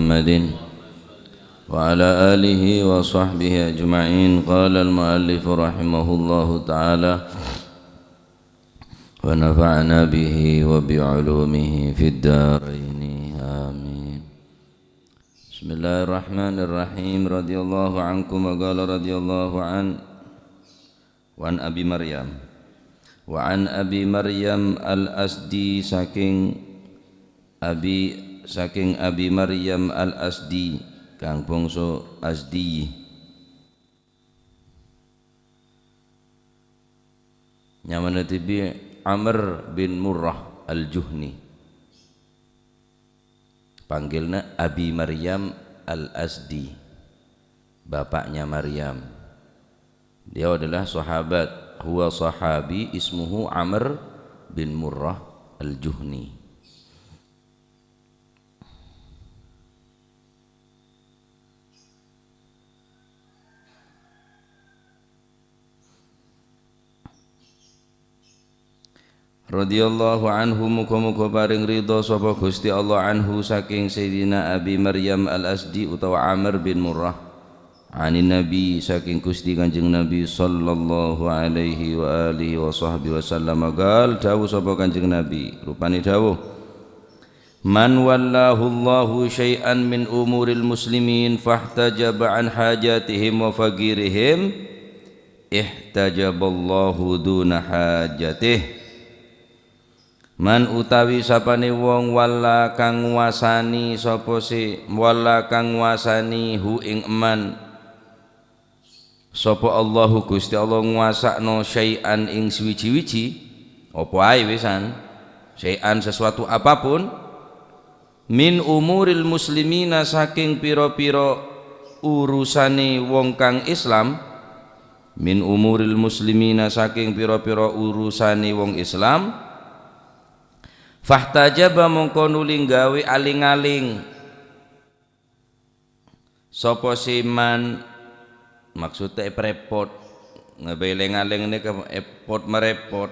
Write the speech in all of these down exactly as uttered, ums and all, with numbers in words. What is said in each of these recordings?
محمد وعلى آله وصحبه أجمعين. قال المؤلف رحمه الله تعالى، ونفعنا به وبعلومه في الدارين. آمين. بسم الله الرحمن الرحيم. رضي الله عنكم، وقال رضي الله عنه. Wa an Abi Maryam. Wa an Abi Maryam Al-Asdi, saking Abi, saking Abi Maryam Al-Asdi, kang bangsa Asdi. Nyamana dhibi' Amr bin Murrah Al-Juhni. Panggilna Abi Maryam Al-Asdi, bapaknya Maryam. Dia adalah sahabat. Huwa sahabi ismuhu Amr bin Murrah Al-Juhni. Radhiyallahu anhu, moga-moga paring ridha sapa Gusti Allah anhu saking Sayyidina Abi Maryam Al-Asdi utawa Amr bin Murrah. Anin Nabi, saking Gusti Kanjeng Nabi sallallahu alaihi wa alihi wa sahbihi wasallam, qal, dawuh sapa Kanjeng Nabi, rupane dawuh, "Man wallahu Allahu syai'an min umuril muslimin fahtajaba an hajatihim wa faqirihim, ihtajaballahu duna hajatih." Man utawi sapane wong walla kang nguwasani sapa se, walla kang nguwasani hu ing man, sapa Allahu Gusti Allah nguwasakno syai'an ing suwiji-wiji, apa ae wisan, syai'an sesuatu apapun, min umuril muslimina saking pira-pira urusane wong kang Islam, min umuril muslimina saking pira-pira urusane wong Islam, fahtajaba mongko nuli gawe aling-aling. Sapa se man, maksudte eprepot, ngabe leng-aleng neka epot merepot,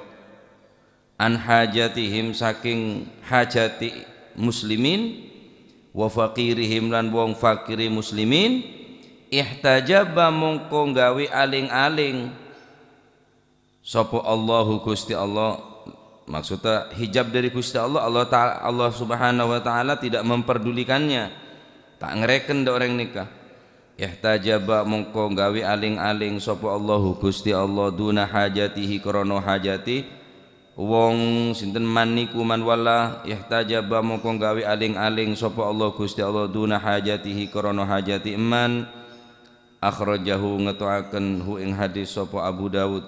an hajatihim saking hajati muslimin, wa faqirihim lan wong fakire muslimin, ihtajaba mongko gawe aling-aling. Sapa Allahu Gusti Allah, maksudnya hijab dari Gusti Allah, Allah Ta'ala, Allah Subhanahu wa Ta'ala tidak memperdulikannya, ta' ngereken dha' oreng neka. Ihtajaba mongko gawe aling-aling sapa Allahu Gusti Allah duna hajatihi krana hajati wong sinten man niku man walla, ihtajaba mongko gawe aling-aling sapa Allah Gusti Allah duna hajatihi krana hajati man. Akhrajahu, ngeto'aken hu ing hadis sapa Abu Dawud,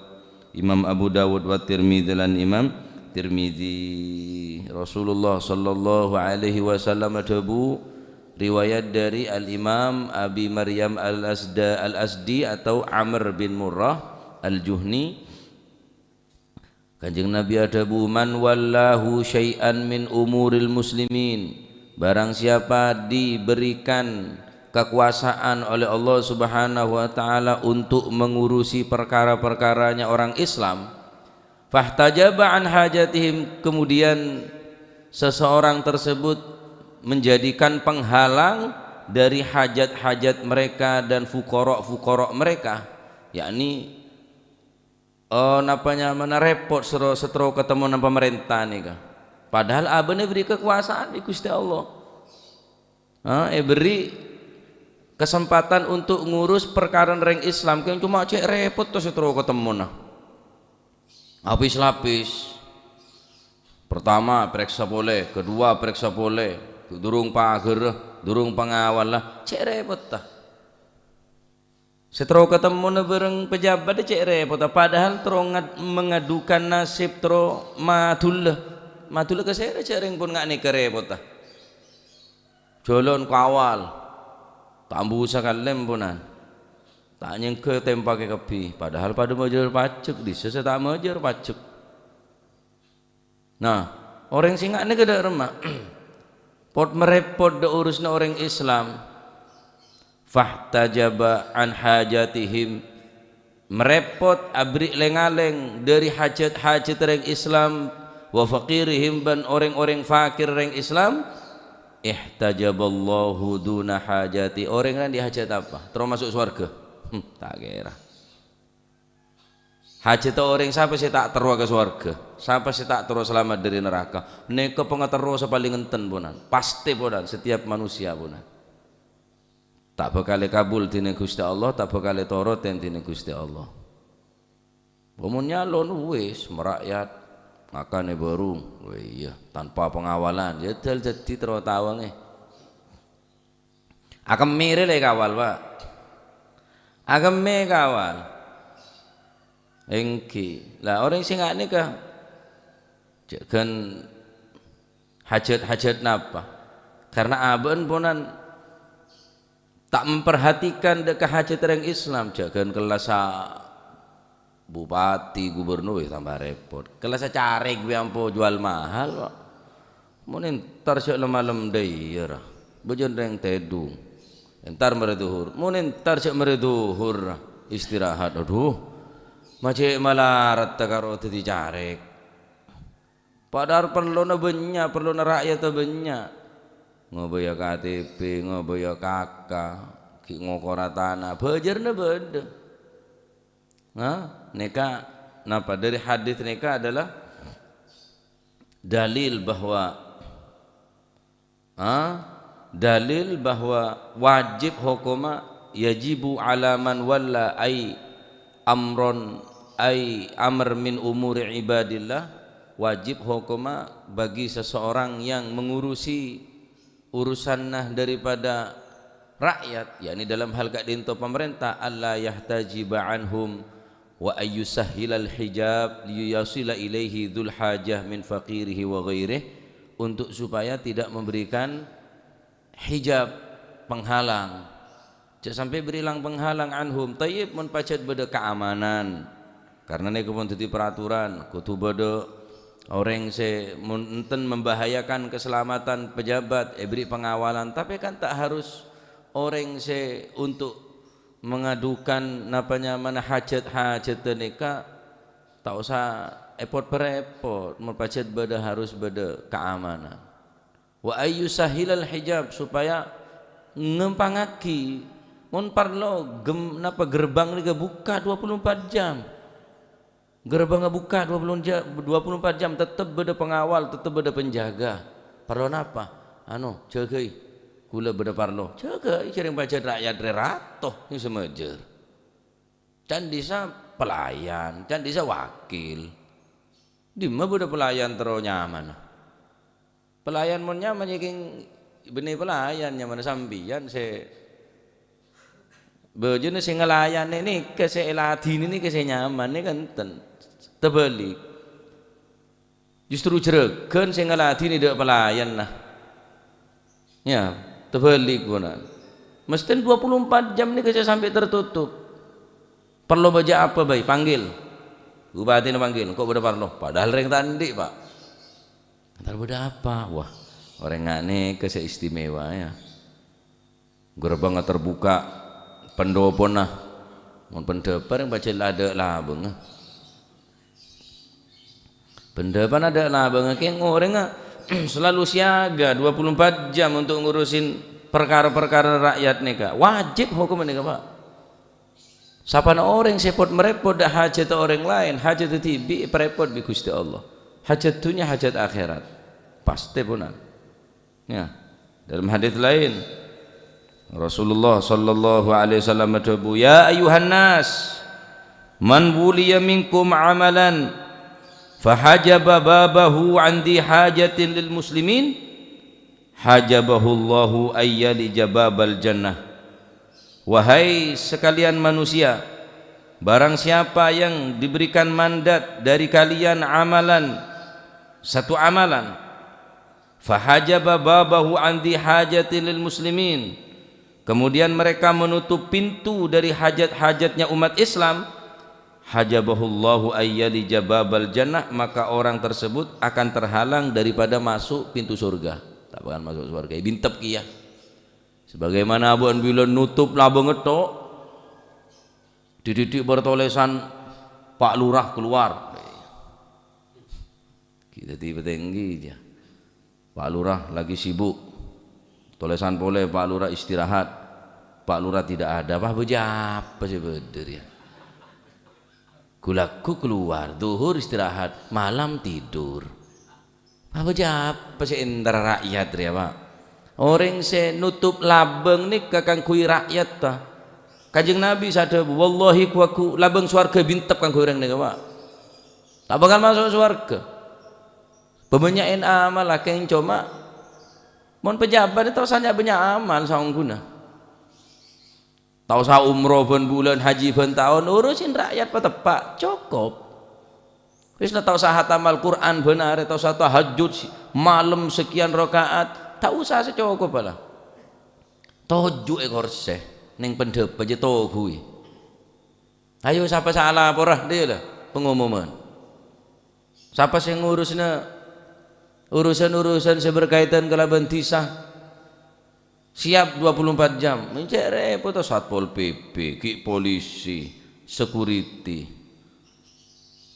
Imam Abu Dawud, wa Tirmidzi lan Imam Tirmidzi. Rasulullah sallallahu alaihi wasallam adhabu, riwayat dari Al-Imam Abi Maryam Al-Asda, Al-Asdi atau Amr bin Murrah Al-Juhni, Kanjeng Nabi adhabu, "Man wallahu syai'an min umuril muslimin." Barang siapa diberikan kekuasaan oleh Allah Subhanahu wa Ta'ala untuk mengurusi perkara-perkaranya orang Islam, fahtajaba an hajatihim, kemudian seseorang tersebut menjadikan penghalang dari hajat-hajat mereka dan fuqara-fuqara mereka, yakni Oh, napa nyamana repot sero-, setro ketemu nang pamarenta neka. Padahal abana diberi kekuasaan di Gusti Allah. Ha, diberi kesempatan untuk ngurus perkara reng Islam, kan cuma cek repot to setro ketemu nah. Lapis-lapis. Pertama, periksa pole, kedua, periksa pole, durung pager, durung pengawal lah, cek repot ta. Setro ketemona bareng pejabat cek repot, padahal tro ngad-, mengadukan nasib tro madulla. Madulla ka sera cek reng pon nga' neka repot, ah. Jalan kawal. Tambu sakalem ponan. Ta' nyengga tempake kabbi, padahal pada majar pajek, dissa se ta' majar pajek. Nah, oreng sè nga' nèka dâ' remma. Pot-marèpot dâ' urusanna oreng Islam. Fahtajaba an hajatihim. Marèpot aberri' lèng-alèng dhâri hajat-hajat rèng Islam, wa faqirihim, bân oreng-oreng fakir rèng Islam. Ihtajaballahu duna hajati. Orèng kan di hajat apa? Terro maso' sowarghâ? Hmm, ta' kèra. Hajhâddhâ orèng sapa sè ta' terro ka sowarghâ? Sapa sè ta' terro salamet dhâri naraka? Nèka pangaterro sè palèng enten, ponan. Pastè, ponan, setiap manusia, ponan. Ta' bhâkal èkabul dhinèng Ghustè Allah, ta' bhâkal ètoro'è dhinèng Ghustè Allah. Mon nyalon, wis, marakyat, ngakan è bârung, wah, iyâ, tanpa pengawalan, yâ dâl dhâddhi terro tawangè. Akemmè rè la èkawal, Pa'. Akemmè èkawal. Èngghi. Lah, orèng sè nga' nèka jhâ' ghân hajhât-hajhât napa? Karena abâ'na ponan ta' memperhatikan dâ' ka hajhât orèng Islam, jhâ' ghân kellassa bupati, gubernur, wis tamba rèpot. Kellassa carèk bi' ampo jual mahal, kok. Mon entar jhâ' lem-malem dâiyâ, ra. Bâjâna rèng tèdung. Entar marè dhuhur. Mon entar jhâ' marè dhuhur, ra. Istirahat. Adhu. Ma' cè' malarat karo dhâddhi carèk. Padahal parlona bânnya', parlona ra'yadda bânnya'. Ngobâyâ K T P, ngobâyâ K K, ghi' ngokora tana, bâjârna bâdâ. Nah, nèka napa? Dhâri hadis nèka adalah dalil bahwa, ha, dalil bahwa wajib hokomma yajibu ala man walla ay amron ay amr min umuri ibadillah, wajib hokomma bagi seseorang yang mengurusi urusanna daripada rakyat, yakni dalam hal ka'dinto pamarènta, alla yahtajiba anhum wa ayyusahhilal hijab liyasila ilaihi dzul hajah min faqirihi wa ghairih, untuk supaya tidak memberikan hijab, penghalang. Jhâ' sampè' bârilang penghalang anhum. Thayyib, mon pajhât bâdâ keamanan. Karena nèko pon dhâddhi peraturan, kodhu bâdâ orèng sè mon enten membahayakan keselamatan pejabat, èbâri' pengawalan. Tapè kan ta' harus orèng sè untuk mengadukan napa nyamana hajhât-hajhâddhâ nèka ta' osa èpot-parèpot, mon pajhât bâdâ harus bâdâ keamanan. Wa ayyusahhilal hijab, supaya ngempangngaghi. Mon parlo, gem-, napa gerbang nèka bukka' dua puluh empat jam. Gerbang bukka' dua puluh ja-, dua puluh empat jam, tetep bâdâ pengawal, tetep bâdâ penjaga. Parlo napa? Anu, jâgâi. Kaulâ bâdâ parlo. Jâgâi, jhâreng pajhât rakyat rè rato, sè majâr. Can dhisa pelayan, can dhisa wakil. Dimma bâdâ pelayan terro nyamana? Pelayan mon nyaman, yâ kèng bânnè pelayan, nyamana sampèyan sè bâjâna sè ngalayanè nèka, sè èladhinè nèka sè nyaman, nèka enten. Terbalik. Justru jhârâghân sè ngaladhinè dâ' pelayanna. Yâ, terbalik, ponan. Mestèna dua puluh empat jam nèka sè sampè' tertutup. Parlo bâjâ apa bhâi? Panggil. Bupatèna panggil, "Engko' bâdâ parlo." Padahal rèng ta' andi', Pa'. "Entar bâdâ apa?" "Wah, orèng nga' nèka sè istimewa, yâ." Gerbang terbuka, pendopona. Mon pendhâpa rèng pajhât la adâ' labângnga. Pendhâpana adâ' labângnga, kèng orèngnga selalu siaga dua puluh empat jam untuk ngurusin perkara-perkara rakyat nèka. Wajib hokomma nèka, Pa'. Sapana orèng sè pot-marèpot dâ' hajhât orèng laèn, hajhât dhibi' èparèpot bi' Ghustè Allah. Hajhât dhunnya, hajhât akhèrat. Pastè ponan. Yâ, dalam hadis laèn, Rasulullah sallallahu alaihi wasallam adhâbu, "Ya ayyuhan nas, man wuliya minkum amalan fahajaba babahu an dhi hajatin lil muslimin, hajabahullahu ayyalija babal jannah." Wahai sekalian manusia, barang siapa yang diberikan mandat dari kalian amalan, satu amalan, "Fahajaba babahu an dhi hajatin lil muslimin." Kemudian mereka menutup pintu dari hajat-hajatnya umat Islam. "Hajabahullahu ayyalija babal jannah," maka orang tersebut akan terhalang daripada masuk pintu surga. Ta' bhâkal maso' sowarghâ, èbintep kèya. Sebagaimana abâ'na bilân nutup labângnga tho', dhi'-dhi' bâr tolèsan, "Pak Lurah keluar." Kita tiba tinggi aja. "Pak Lurah lagi sibuk." Tolèsan polè, "Pak Lurah istirahat." Pak Lurah tidak ada. Wah, bâjâ apa sè bâdâ rèya? Ghu-lagghu kalowar, dhuhur istirahat, malam tidur. Wah, bâjâ apa sè èntara ra'yat rèya, Pak? Orèng sè notop labâng nèka kaangghuy ra'yatta. Kanjeng Nabi sè adhâbu, "Wallahi, ghu-, ghu-, labâng sowarghâ èbintep kaangghuy orèng nèka, Pak. Ta' bhâkal maso' sowarghâ." Pabânnya'è amal, lakèng coma mon pejabat ta' osa nya-, bânnya' amal saongghuna. Ta' osa umroh bân bulân, haji bân taon, urusin ra'yat pateppa', cokop. Wis la ta' osa hatamal Qur'an bân arè, ta' osa tahajjud si-, malem sekian rakaat, ta' osa, sè cokop la. Toju' è korsè, neng pendhâpa jâ toghuwi. Ayo, sapa sè alapora, dhiyâ la, pengumuman. Sapa sè ngurusna urusan-urusan sè berkaitan kalabân dhisa? Siap dua puluh empat jam. Cè' rèpot, Satpol P P, ghi' polisi, security.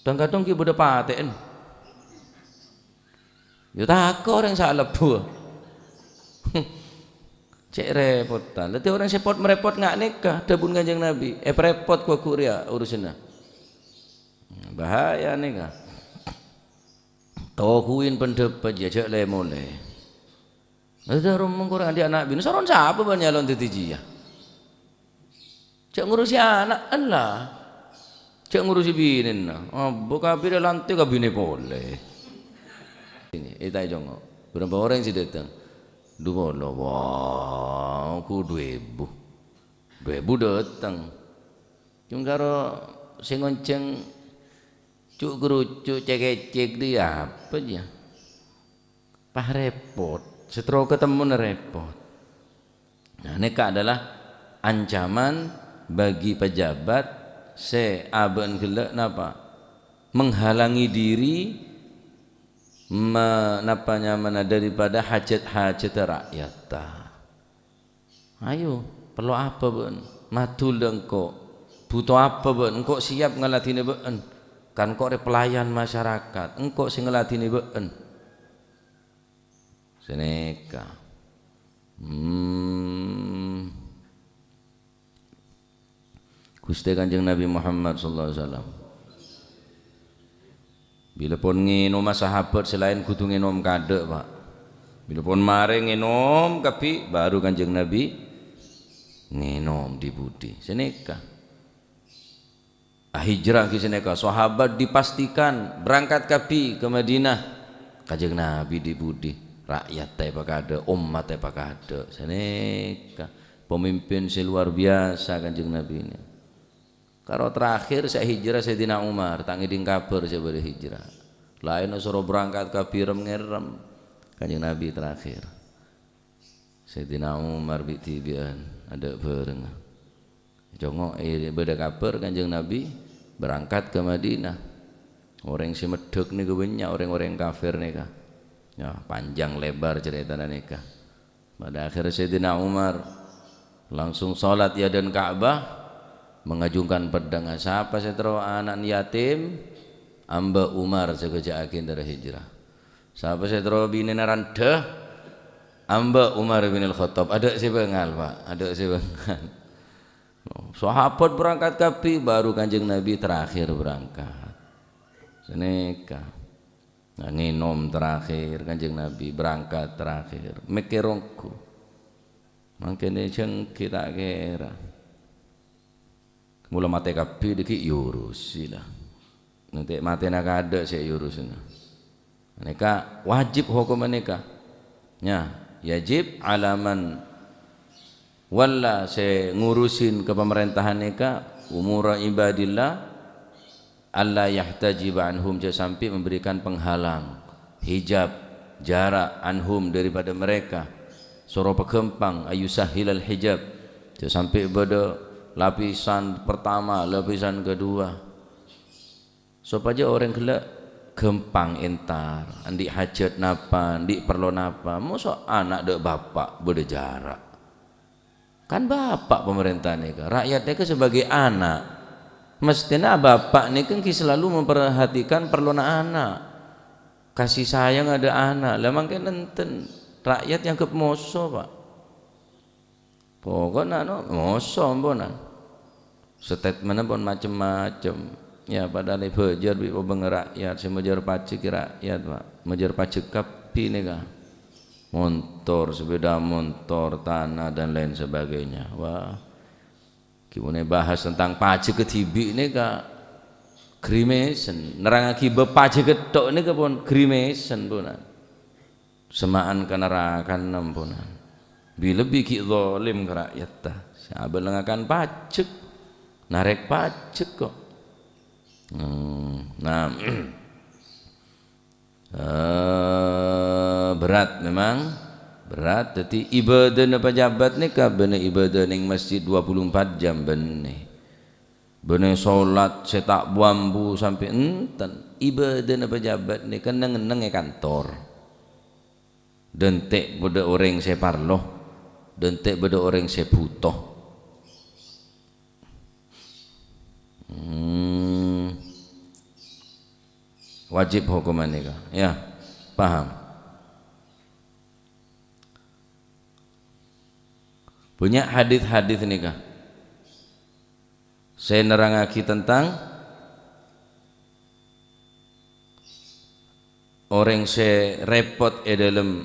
Dhâng-kadhâng ghi' bâdâ patè'en. Ya tako' orèng sè alebbhu. Cè' rèpotta. Dhâddhi orèng sè pot-marèpot nga' nèka, dhâbuna Kanjeng Nabi, "Èparèpot ghu-, ghu-, rèya urusanna." Bahaya nèka. Toghuwin pendhâpa jâ, jhâ' lè-molè. Dhâddhi romong korang andi' ana' binè, saron sapa bân nyalon dhâddhi jiyâ? Jhâ' ngurusi ana', ella. Jhâ' ngurusi binèna. Abbo kabirè lante ka binè polè. Ini, ètaè jongo. Bârâmpa orèng sè dâteng? Du polo. Wah, ghu du èbu. Du èbu dâteng. Cuma karo sè ngoncèng cu'-kerucu', cèk-kècèk, di apa jâ? Pas rèpot, sè terro katemmona rèpot. Nah, nèka adalah ancaman bagi pejabat sè abâ'na ghellâ' napa? Menghalangi diri me-, napa nyamana daripada hajat-hajat ra'yatta. Ayo, parlo apa bâ'na? Madhulâ engko'. Buto apa bâ'na? Engko' siap ngaladhinè bâ'na. Kan engko' rè pelayan masyarakat. Engko' sè ngaladhinè bâ'na. Sanèka. Hmm. Ghustè Kanjeng Nabi Muhammad sallallahu alaihi wasallam. Bilâ pon ngènoma sahabat sè laèn kodhu ngènom kaadâ', Pak. Bilâ pon marè ngènom kabbhi, baru Kanjeng Nabi ngènom di-budi. Sanèka. Ahijrah ghi' sanèka, sahabat dipastikan berangkat kabbhi ka Madinah. Kanjeng Nabi di-budi, ra'yatta èpakaadâ', ommatta èpakaadâ'. Sanèka, pemimpin sè luar biasa Kanjeng Nabi ini. Karo terakhir sè hijrah Sayyidina Umar, ta' ngèdhing kabhâr sè bâdâ hijrah. Laènna soro berangkat kabbhi rem-ngèrem. Kanjeng Nabi terakhir. Sayyidina Umar bi'-dhibi'ân adâ' bhâreng. Congo', è, bâdâ kabhâr Kanjeng Nabi berangkat ka Madinah. Orèng sè meddhâk nèka bânnya', orèng-orèng kafir nèka. Ya, panjang lebar caretana nèka. Pada akhirnya Sayyidina Umar langsung sholat è adâ'na Ka'bah, mengajungkan pedhângnga, "Sapa sè terro ana'na yatim, amba Umar sè ghâjâ'âghi èntara hijrah. Sapa sè terro binèna randhâ, amba Umar bin Al-Khattab." Adâ' sè bângal, Pak. Adâ' sè bângal. Sahabat berangkat kabbhi, baru Kanjeng Nabi terakhir berangkat. Sanèka. Nah, ngènom terakhir, Kanjeng Nabi berangkat terakhir. Mèkkèr ongghu. Mangkèn jhânggi ta' kèra. Mula matè kabbhi dhâggi' èurusi la. Nantè matèna kaadâ' sè èurusana. Nèka wajib hokomma nèka. Nya, yajib alaman walla sè ngurusin kapamarèntahan nèka, umura ibadillah, alla yahtajiba anhum, jhâ' sampè' memberikan penghalang, hijab, jarak, anhum, daripada mereka. Soro paghâmpang, ayusahhilal hijab, jhâ' sampè' bâdâ lapisan pertama, lapisan kedua. Sopajâ orèng ghellâ' ghâmpang entar, andi' hajat napa, andi' parlo napa, moso' ana' dâ' bapa' bâdâ jarak. Kan bapa' pamarènta nèka, ra'yat nèka sebagai ana'. Mesthèna bapa' nèka èngghi selalu memperhatikan parlona ana'. Kasih sayang adâ' ana', la mangkèn enten, ra'yat èangghep moso, Pak. Pokokna, no, moso, amponan. Statementna pon macem-macem. Ya, padahal èbâjâr bi' pabâng rakyat, sè majâr pajek rakyat, Pak. Majâr pajek kabbhi nèka. Montor, sepeda montor, tanah, dan lain sebagainya. Wah, gimana bahas tentang pajek kadhibi' nèka grimesen. Nerrangaghi bab pajek tok nèka pon grimesen, ponan. Sema'an ka naraka, amponan. Bi-, lebbi ghi' zalim ka rakyadda. Sè abâlângakan pajek, narèk pajek kok. Hmm, nah. Eh, berat memang. Berat. Dhâddhi ibâdâna pejabat nèka bânnè ibâdâ neng masjid dua puluh empat jam bânnè. Bânnè solat sè ta' bu-ambu sampè' enten. Ibâdâna pejabat nèka neng-enneng è kantor. Dântè' bâdâ orèng sè parlo, dântè' bâdâ orèng sè bhuto. Hmm. Wajib hokomma nèka, ya. Paham? Bânnya' hadis-hadis nèka sè nerrangaghi tentang orèng sè rèpot è dâlem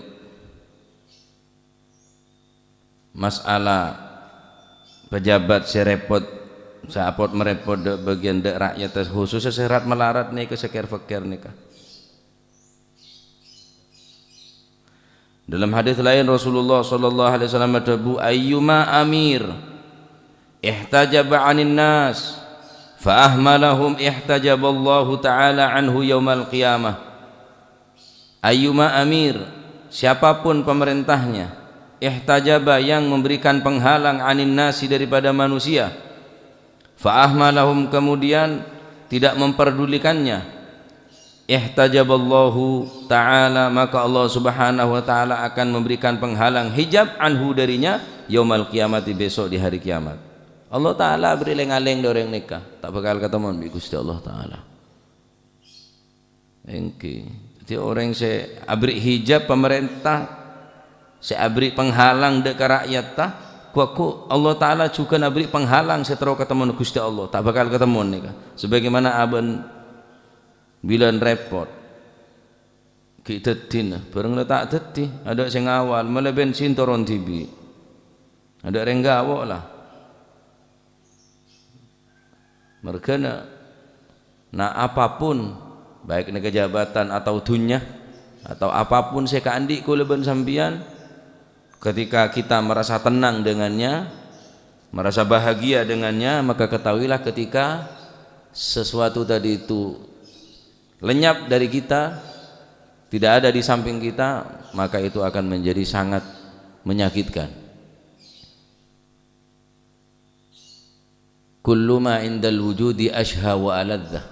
masalah pejabat sè rèpot, sè apot-marèpot dâ', bâgiyân dâ' ra'yadda, khusussa sè rat-malarat nèka, sè kèr-fèkkèr nèka. Dalam hadis lain, Rasulullah sallallahu alaihi wasallam adhâbu, "Ayyuma amir ihtajaba 'anin nas fa ahmalahum ihtajaballahu ta'ala 'anhu yaumal qiyamah." Ayyuma amir, siapapun pemerintahnya, ihtajaba, yang memberikan penghalang, 'anin nasi, daripada manusia, fa ahmalahum, kemudian tidak memperdulikannya, ihtajaballahu ta'ala, maka Allah Subhanahu wa ta'ala akan memberikan penghalang, hijab, 'anhu, darinya, yaumal qiyamati, besok di hari kiamat. Allah Ta'ala abri' lèng-alèng dâ' orèng nèka, ta' bhâkal katemmo bi' Ghustè Allah Ta'ala. Èngghi. Dhâddhi orèng sè abri' hijab pamarènta, sè abri' penghalang dâ' ka ra'yadda, ghu-, ghu-, Allah Ta'ala jhughân abri' penghalang sè terro katemmo Ghustè Allah, ta' bhâkal katemmo nèka. Sebagaimana abâ'na bilân rèpot, ghi' dhâddhina, bhârâng la ta' dhâddhi, adâ' sè ngawal, mellè bensin toron dhibi'. Adâ' rèng gawo' la. Marghâna, na, apapun, baik nèka jabatan atau dhunnya, atau apapun sè kaandi' kaulâ bân sampèyan, ketika kita merasa tenang dengannya, merasa bahagia dengannya, maka ketahuilah ketika sesuatu tadi itu lenyap dari kita, tidak ada di samping kita, maka itu akan menjadi sangat menyakitkan. "Kullu ma indal wujudi ashha wa aladhdha,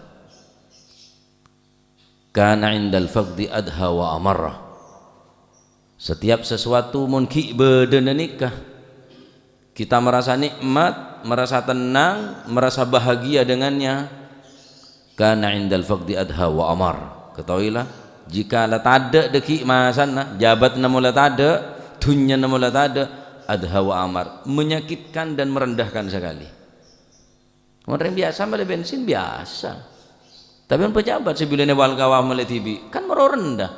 kana indal faqdi adha wa amarra." Setiap sesuatu mon ghi' bâdâna nèka, kita merasa nikmat, merasa tenang, merasa bahagia dengannya, kana indal faqdi adha wa amar. Ketahuilah, jika la tadâ' dâggi' masanna, jabatna mon la tadâ', dhunnyana mon la tadâ', adha wa amar, menyakitkan dan merendahkan sekali. Mon rèng biyasa mellè bensin biyasa. Tapè mon pejabat sè bilâna wal kawa mellè dhibi', kan moro rendah.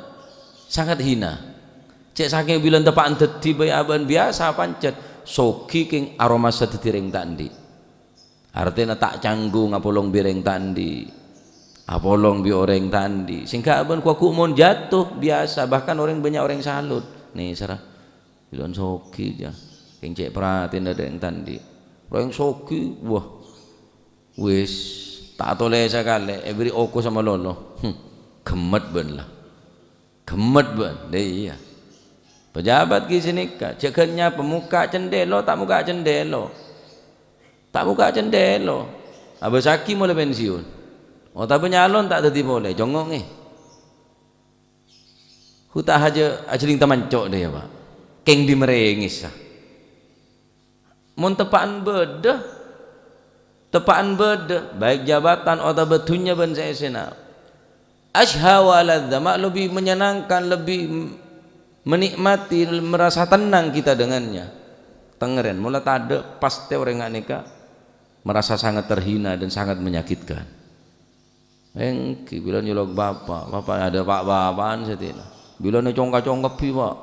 Sangat hina. Cè' sakèng bilân teppa'an dhâddhi bhâi abâ'na biyasa pancet. Soghi kèng aromasa dhâddhi rèng ta' andi'. Artèna ta' canggung apolong bi' rèng ta' andi'. Apolong bi' orèng ta' andi'. Sèngghâ abâ'na ghu-, ghu-, mon jatuh biyasa, bahkan orèng bânnya' orèng salut. Nèsèra. Bilân soghi, jâ. Kèng cè' parhatèna dâ' rèng ta' andi'. Rèng soghi, wah. Wis, ta' tolè sakalè, èbèrri' oko samalolo. Hmm, ghemmet bân la. Ghemmet bân, la iyâ. Pejabat ghi' sanèka, jâgâ nyapa mokka' cendhèlo, ta' mokka' cendhèlo. Ta' mokka' cendhèlo. Abâsaghi molaè pensiun. Otabâ nyalon ta' dhâddhi polè, jhungong, eh. Hu ta' hajâ ajhâling tamanco' dâ' iyâ, Pak. Kèng dimrèngèsa. Mon teppa'an bâdâ, teppa'an bâdâ, baik jabatan otabâ dhunnya bân sè èssèna. Ashha wa ladza, ma' lebih menyenangkan, lebih m-, menikmati, merasa tenang kita dengannya. Tengeren, mula tadâ' pastè orèng ghânèka merasa sangat terhina dan sangat menyakitkan. Èngghi, bilâ nyolok bapa', bapa' adâ' pa'-bapa'an satèya. Bilâ nè cong-kacong kabbhi, Pa'.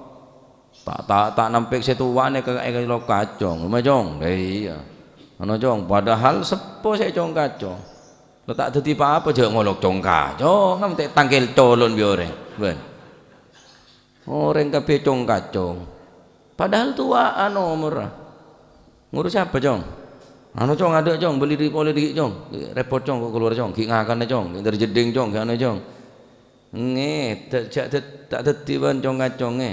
Ta', ta', ta' nampèk sè towa nè ka, ènyolok kacong. Coma, Cong. Lah iyâ. Ana, Cong, padahal seppo sè cong-kacong. La ta' dhâddhi pa-apa, jhâ' ngolok cong-kacong, nganti tangkèl colon bi' orèng. Bân. Orèng kabbhi cong-kacong. Padahal towa'an omorra. Ngurus apa, Cong? Anu, Cong, adâ', Cong, bâli dhi-, polè dhibi', Cong. Repot, Cong, kok kalowar, Cong. Ghi' ngakanna, Cong. Ghi' terjedding, Cong. Ghi' anu, Cong. Ngè, dâ-, jhâ' dâ-, ta' dhâddhi bân cong-kacongngè.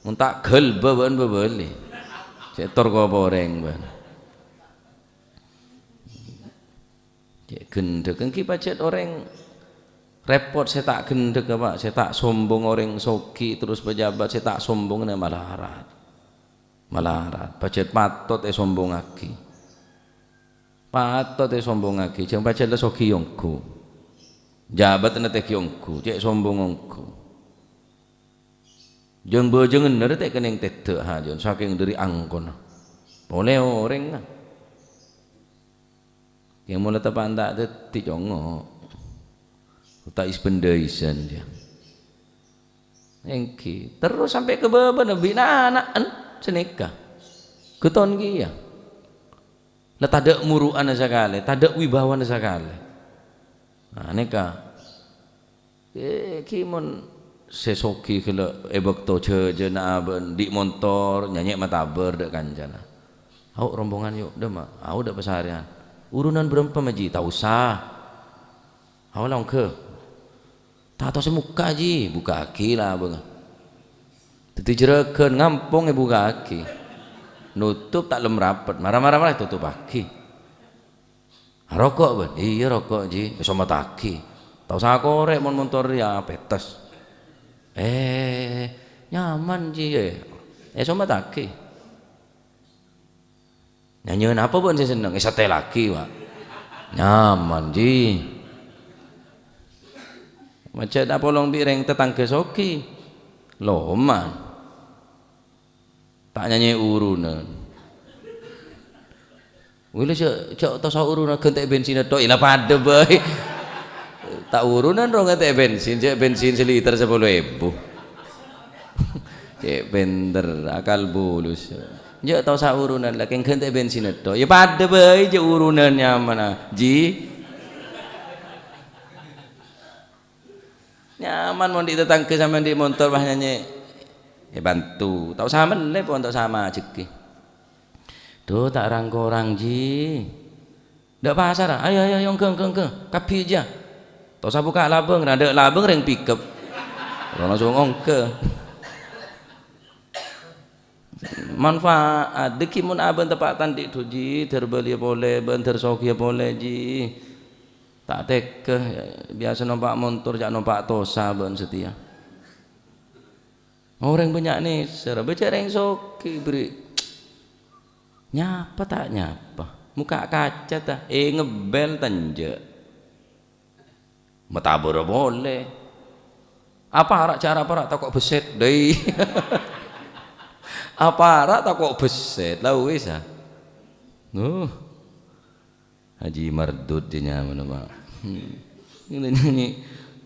Mon ta' ghâlbâ bân bâbâli. Sè tor kopo orèng bân. Cè' gendhek, èngghi pajhât orèng rèpot sè ta' gendhek, Pak, sè ta' sombong orèng soghi terros pejabat sè ta' sombong nè malarat. Malarat, pajhât patot èsombongngaghi. Patot èsombongngaghi, jhâng pajhât la soghi ongghu. Jabat nètèghi ongghu, cè' sombong ongghu. Jâng-bâjângan nèra ta' kennèng tèdâ' hajân, sakèng dhâri angkona. Polè orèngnga. Kèng mula tepa'an ta' dhâddhi congo'. Ta' is-bendaisan, jâ. Èngghi. Terros sampè' ka bâbâna, bi' na'-ana'en sanèka. Ghuton kèya. La tadâ' muru'ana sakalè, tadâ' wibawana sakalè. Nah, nèka. Eh, ghi mon sè soghi ghellâ' è bâkto jhâjhâna abâ'na andi' montor, nyanyè' matabâr dâ' kancana. "Ao' rombongan, yu', dâ' ma', ao' dâ' pasarèyan." "Urunan bârâmpa, Ma' Ji?" "Ta' osa." "Ao' la ongghâ." "Ta' tao sè mokka', Ji." "Bukka'aghi labângnga." Dhâddhi jhârâghân ngampong èbukka'aghi. Notop ta' lem rapet, mara-mara mara ètotopaghi. "Roko', Bân?" "Iyâ, roko', Ji." "Èsommattaghi. Ta' osa korè' mon montor rèya pèttes." "Eh, nyaman, Ji, eh." Èsommattaghi. "Nyanyèn apa bân sè senneng?" "Èsatèllaghi, Pak." "Nyaman, Ji." Majâ' ta' polong bi' rèng tatangghâ soghi. Loman. Ta' nyanyè urunan. Wèla jhâ', jhâ' ta' osa urunan, ghântè' bensin tok, ila padâ bhâi. Ta' urunan ro ghântè' bensin, jhâ' bensin saliter sapolo èbu. Cè' pènter, akal bulus. Jhâ' ta' osa urunan, la kèng ghântè' bensin tok. Iyâ padâ bhâi, jhâ' urunan nyamana, Ji. Nyaman mon andi' tatangghâ sampèyan andi' montor, wah, nyanyè. Èbhânto. Ta' osa mellè pon, ta' osa majheghi. Dhu, ta' rang-korang, Ji. Dâ' pasar, a? Ayo, ayo, ayo, ongghâ, ongghâ, ongghâ. Kabbhi, Ji. Ta' osa bukka' labâng, ra dâ' labâng rèng pickup. Terro langsung ongghâ. Manfaat, dhâggi' mon abâ'na tepa'an andi' dhu, Ji, dâr bâliyâ polè, bân dâr soghiyâ polè, Ji. Ta' tèghâ, biyasa nompa' montor, jhâ' nompa' tosa bân satèya. Orèng bânnya' nèser, bâca rèng soghi, bri. Nyapa ta' nyapa? Mokka' kaca ta', eh, ngebbel ta' enjâ'. Matabârâ polè. Apara' cara para' tako' bessèt, dâi. Apara' tako' bessèt, la wis, ah. Nuh. Haji Mardud jâ nyamana, Pak. Hmm. Ngènè nyanyi.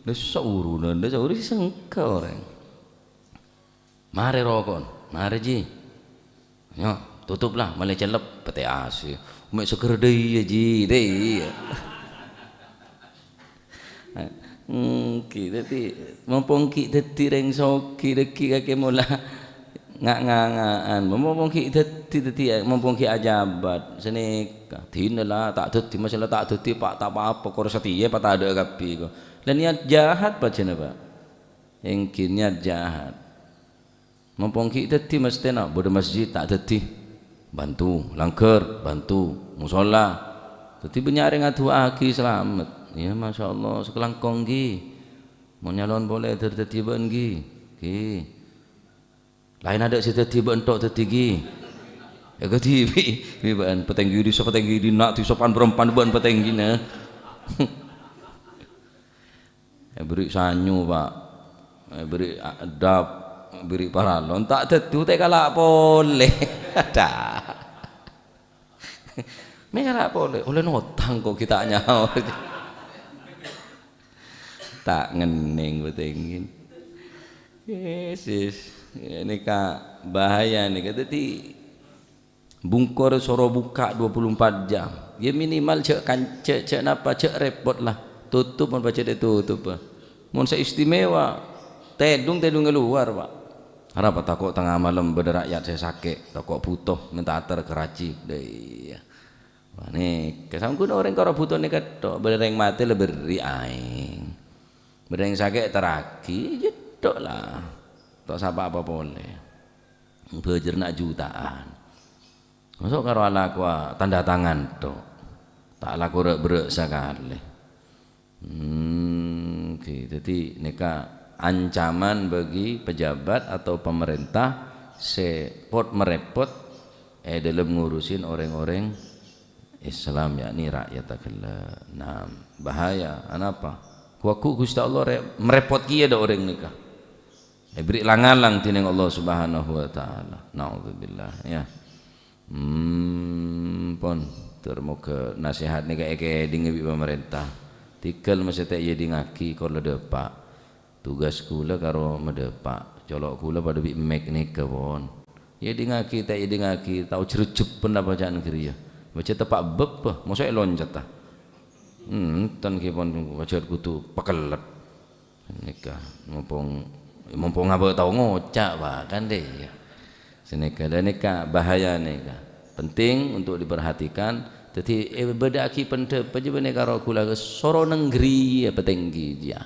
Dâ' saurunan, dâ' sauru sè sengka orèng. Marè roko'na. Marè, Ji. Nyo, totop la, malè cellep, pètè A C. Mè' seger dâi, yâ, Ji, dâi. Èngghi, dhâddhi, mompong ghi' dhâddhi rèng soghi, dhâggi' kakè mola nga'-nganga'an. Mompong ghi' dhâddhi, dhâddhi, mompong ghi' ajhâbhât, sanèka. Dinah la, ta' dhâddhi, masalah ta' dhâddhi, pa-, ta' pa-apa, kor satèya, pa tadâ' kabbhi, ko. La niyat jahat, pajhâna, Pak. Èngghi niyat jahat. Mompong ghi' dhâddhi masjidna, bâdâ masjid ta' dhâddhi. Bhânto, langghâr, bhânto, mosolla. Dhâddhi bânnya' rèng adu'aaghi salamet. Yâ, masyaallah, sakalangkong ghi. Mon nyalon polè dhâr dhâddhi bâ'na ghi. Ghi. Laèn adâ' sè dhâddhi bâ'na tok dhâddhi ghi. Èkadhibi', bi' bâ'na patèngghi dhisa, patèngghi dinna', dhisa pan-bârâmpan bâ'na patèngghina. Èbâri' sanyo, Pak. Èbâri' a-, dâp. Biri' paralon, ta' daddu tè kala' polè. Adâ'. Mè' kala' polè, ollè notang kok ghi' ta' nyaor. Ta' ngennèng bâtèngèn. Yesus, nèka bahaya nèka. Dhâddhi, bungkor soro bukka' dua puluh empat jam. Ya minimal jhâ' kan-, jhâ', jhâ' napa, jhâ' rèpot la. Totop mon pajhât ètotop. Mon sè istimewa, tèdung-tèdung è lowar, Pak. Arapa tako' tengnga malem bâdâ ra'yat sè sakè', tako' bhuto, mènta ater karaji. Dâ' iyâ. Wah, nèka, sangguna orèng karo bhuto nèka tok, bâdâ rèng matè la berri' aèng. Bâdâ rèng sakè' terraghi, jhâ' tok la. Ta' sapa-apa polè. Bhâjârna jutaan. Maso' karo alakowa tanda tangan tok. Ta' alako râ'-bârâ' sakalè. Hmm, oke. Dhâddhi nèka ancaman bagi pejabat atau pemerintah sè pot-marèpot è dâlem ngurusin orèng-orèng Islam, yakni rakyat ghellâ'. Nah, bahaya. Anapa? Ghu-, ghu Ghustè Allah rè-, marèpot kèya dâ' orèng nèka. Èberri' lang-ngalang dhinèng Allah Subhanahu wa Ta'ala. Naudzubillah, ya. Hmm, pon. Tur moghâ nasèhat nèka èkèdingè bi' pamarènta. Tèghâl mastè ta' èdingngaghi, kor la dâpa'. Tugas kaulâ karo madâpa'. Colo' kaulâ padâ bi' mèk nèka, pon. Èdingngaghi, ta' èdingngaghi, tao jrejjhebhân apa ca'na ghâriyâ. Bâjâ teppa' bâbbhâ, mosok èloncat, ta? Hmm, enten ghi, pon, pajhât kodhu pakellet. Nèka, mumpung, mumpung abâ' tao ngoca', Pak, kan, dâ' iyâ. Sanèka, la nèka bahaya nèka. Penting untuk diperhatikan. Dhâddhi, èbâdâ'aghi pendapat jâ bânnè karo ghulâ soro nènggri, ya, patèngghi, ya.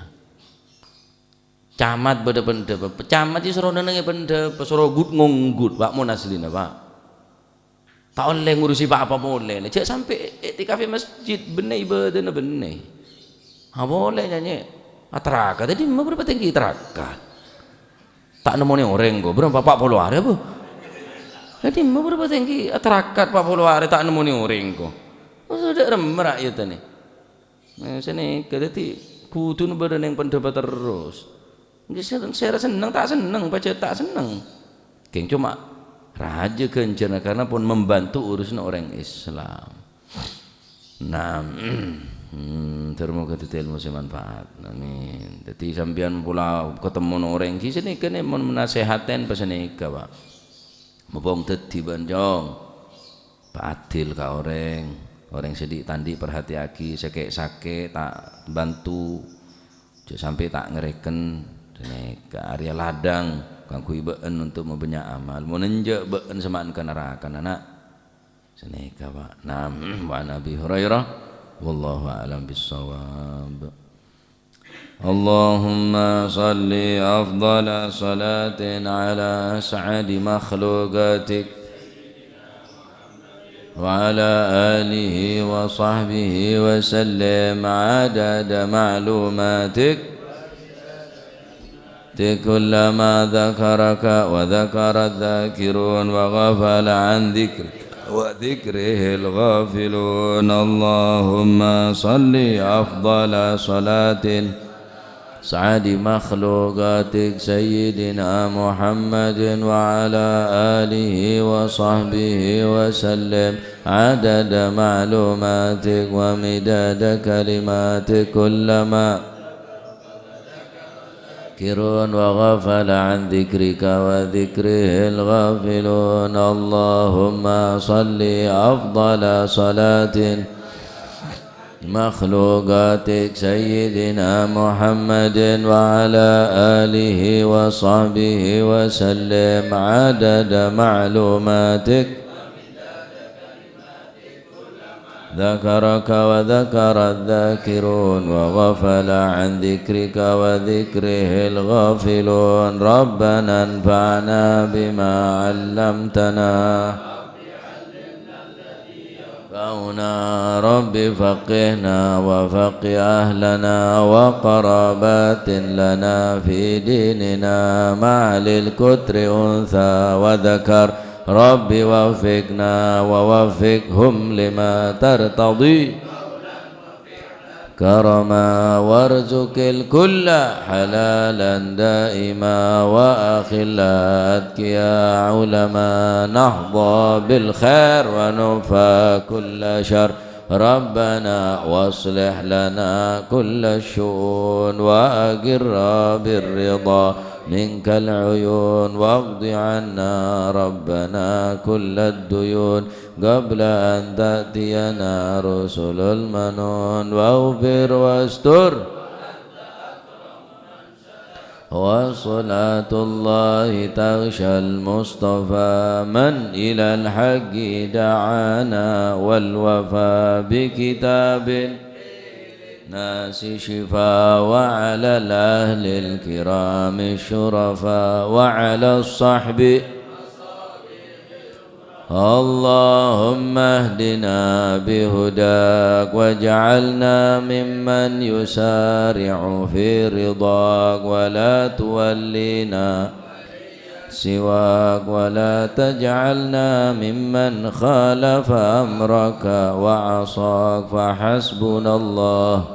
Camat bâdâ pendapat. Camat jâ soro nèngnga pendapat, soro gut-ngonggut, Pak, mon asllina, Pak. Ta' ollè ngurusi pa-apa polè. Jhâ' sampè' i'tikaf è masjid, bânnè ibâdâna bânnè. Apolè nyanyè. Atarakat, è dimma bârâmpa tèngghi atarakat? Ta' nemmonè orèng, kok. Bârâmpa, pa' polo arè, apa? È dimma bârâmpa tèngghi atarakat, pa' polo arè, ta' nemmonè orèng, kok. Maksodda remma ra'yadda nè. Nah, sanèka, dhâddhi, kodhuna bâdâ nèng pendapat terros. Ngghi, sè, sèra senneng, ta' senneng, pajhât ta' senneng. Kèng coma rajâ ghânjhârânna karena pon membantu urusanna orèng Islam. Nah, hmm, dhâr-moghâ dhâddhi èlmo sè manfaat. Amin. Dhâddhi sampèyan pola katemmo orèng, ghi sanèka nè mon nasèhatè pasanèka, Pak. Mumpung dhâddhi bân, Cong. Pa'adil ka orèng, orèng sè dhi'-tandhi' parhatèyaghi, sè kè'-sakè' ta' bantu, jhâ' sampè' ta' ngarèken, sanèka arèya ladhâng kaangghuy bâ'en untuk mabânnya' amal. Mon enjâ' bâ'en sè ma'en ka naraka, na'. Sanèka, Pak. Naam, wa an Abi Hurairah, wallahu a'lam bissawab. اللهم صل أفضل صلاة على أسعد مخلوقاتك وعلى آله وصحبه وسلم عدد معلوماتك. كلما ذكرك وذكر الذاكرون وغفل عن ذكرك وذكره الغافلون. اللهم صل أفضل صلاة سعد مخلوقاتك سيدنا محمد وعلى آله وصحبه وسلم عدد معلوماتك ومداد كلماتك كلما ذاكرون وغفل عن ذكرك وذكره الغافلون. اللهم صل أفضل صلاة مخلوقاتك سيدنا محمد وعلى آله وصحبه وسلم عدد معلوماتك ذكرك وذكر الذاكرون وغفل عن ذكرك وذكره الغافلون. ربنا انفعنا بما علمتنا. ينفعنا. رب فقهنا وفقه أهلنا وقرابات لنا في ديننا مع للكتر أنثى وذكر. رب وفقنا ووفقهم لما ترتضي. كرما وارزق الكل حلالا دائما، وأخلاء أتقياء علما، نحظى بالخير ونكفى كل شر. ربنا واصلح لنا كل الشؤون، وأقر بالرضا منك العيون، واقض عنا ربنا كل الديون، قبل أن تأتينا رسل المنون، واغفر واستر. وصلاة الله تغشى المصطفى، من إلى الحق دعانا، والوفى بكتاب الناس شفاء، وعلى الأهل الكرام الشرفاء، وعلى الصحب. اللهم اهدنا بهداك، واجعلنا ممن يسارع في رضاك، ولا تولينا سواك، ولا تجعلنا ممن خالف أمرك وعصاك، فحسبنا الله.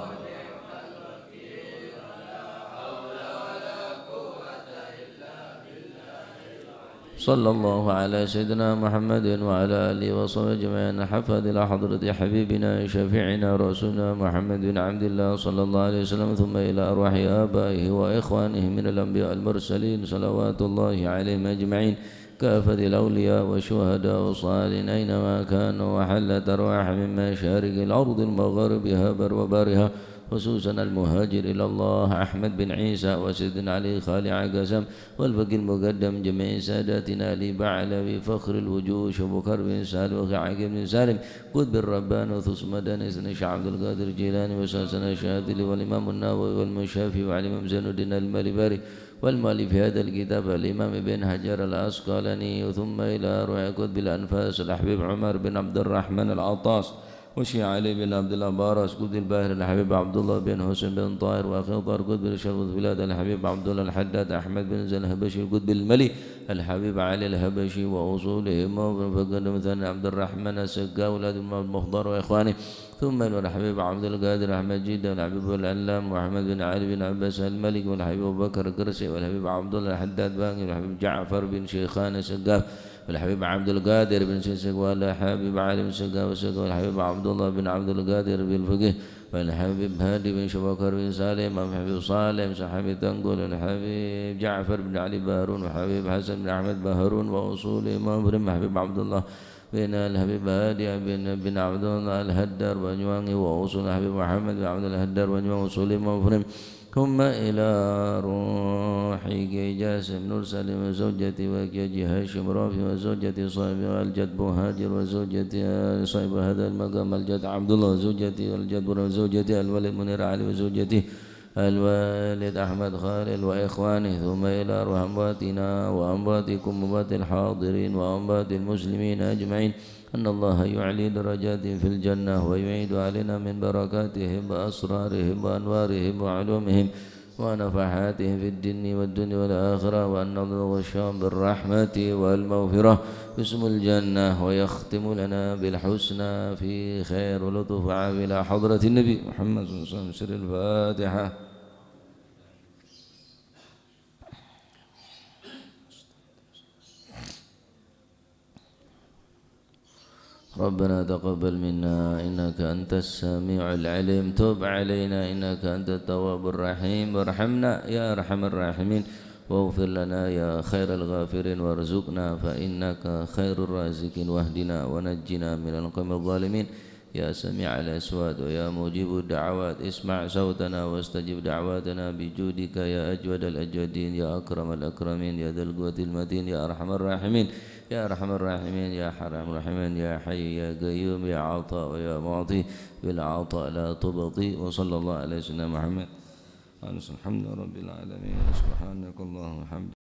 صلى الله على سيدنا محمد وعلى آله وصحبه أجمعين. حفظ إلى حضرة حبيبنا شفيعنا رسولنا محمد بن عبد الله صلى الله عليه وسلم، ثم إلى أرواح آبائه وإخوانه من الأنبياء المرسلين، صلوات الله عليهم أجمعين، كافة الأولياء والشهداء والصالحين أينما كانوا، وحلت أرواح من مشارق الأرض ومغاربها بر وبحرها، خصوصا المهاجر إلى الله أحمد بن عيسى وسيدنا علي خالع قسم، والفقيه المقدم جميع ساداتنا آل بعلوي فخر الوجوه شبكر بن سالم وخعاق بن سالم قطب الرباني وثوث مدني سيدنا الشيخ عبد القادر الجيلاني وسلسلة الشاذلي والإمام النووي والمشافي والإمام زين الدين المالباري والمؤلف هذا الكتاب الإمام ابن حجر العسقلاني، ثم إلى أرواح قطب الأنفاس الحبيب عمر بن عبد الرحمن العطاس، وشيخ علي بن عبد الله باراس قطب البحر الحبيب عبد الله بن حسين بن طاهر، وأخي طاهر قطب الشرق البلاد الحبيب عبد الله الحداد أحمد بن زين الحبشي قطب الملي الحبيب علي الحبشي وأصولهم، وفقد مثلا عبد الرحمن السقا أولاد المختار وإخوانه، ثم إلى الحبيب عبد القادر أحمد جدة والحبيب العلام محمد بن علي بن عباس الملك والحبيب أبو بكر قرسي والحبيب عبد الله الحداد باقي والحبيب جعفر بن شيخان السقاف والحبيب عبد القادر بن سيسك والحبيب علي بن سقاف السقاف والحبيب عبد الله بن عبد القادر بن الفقيه والحبيب هادي بن شبكر بن سالم والحبيب صالح بن صحابي تنقل والحبيب جعفر بن علي بهرون والحبيب حسن بن أحمد بهرون وأصولهم والحبيب عبد الله بن الحبيب هادي بن، بن عبد الله الهدار بنيوانغي وأصول الحبيب محمد بن عبد الله الهدار بنيوانغي وأصولهم والحبيب ثم إلى روح كي جاسم نور سليم وزوجته وكي جي هاشم رافي وزوجته صاحبه الجد مهاجر وزوجته صاحب هذا المقام الجد عبد الله وزوجته الجد برهان وزوجته الولد منير علي وزوجته الوالد أحمد خالد وإخوانه، ثم إلى أرواح أمواتنا وأمواتكم أموات الحاضرين وأموات المسلمين أجمعين، أن الله يعلي درجاتهم في الجنة ويعيد علينا من بركاتهم وأسرارهم وأنوارهم وعلومهم ونفحاتهم في الدين والدنيا والآخرة، وأن الله يغشاهم بالرحمة والمغفرة باسم الجنة، ويختم لنا بالحسنى في خير ولطف وعافية إلى حضرة النبي محمد صلى الله عليه وسلم. سر الفاتحة. ربنا تقبل منا إنك أنت السميع العليم، تب علينا إنك أنت التواب الرحيم، وارحمنا يا أرحم الراحمين، واغفر لنا يا خير الغافرين، وارزقنا فإنك خير الرازقين، واهدنا ونجنا من القوم الظالمين. يا سميع الأصوات ويا مجيب الدعوات، اسمع صوتنا واستجب دعواتنا بجودك يا أجود الأجودين، يا أكرم الأكرمين، يا ذا القوة المتين، يا أرحم الراحمين، يا أرحم الراحمين، يا أرحم الراحمين، يا حي يا قيوم، يا عطاء ويا معطي، بالعطاء لا تبطي. وصلى الله على سيدنا محمد. الحمد لله رب العالمين. سبحانك اللهم وبحمدك.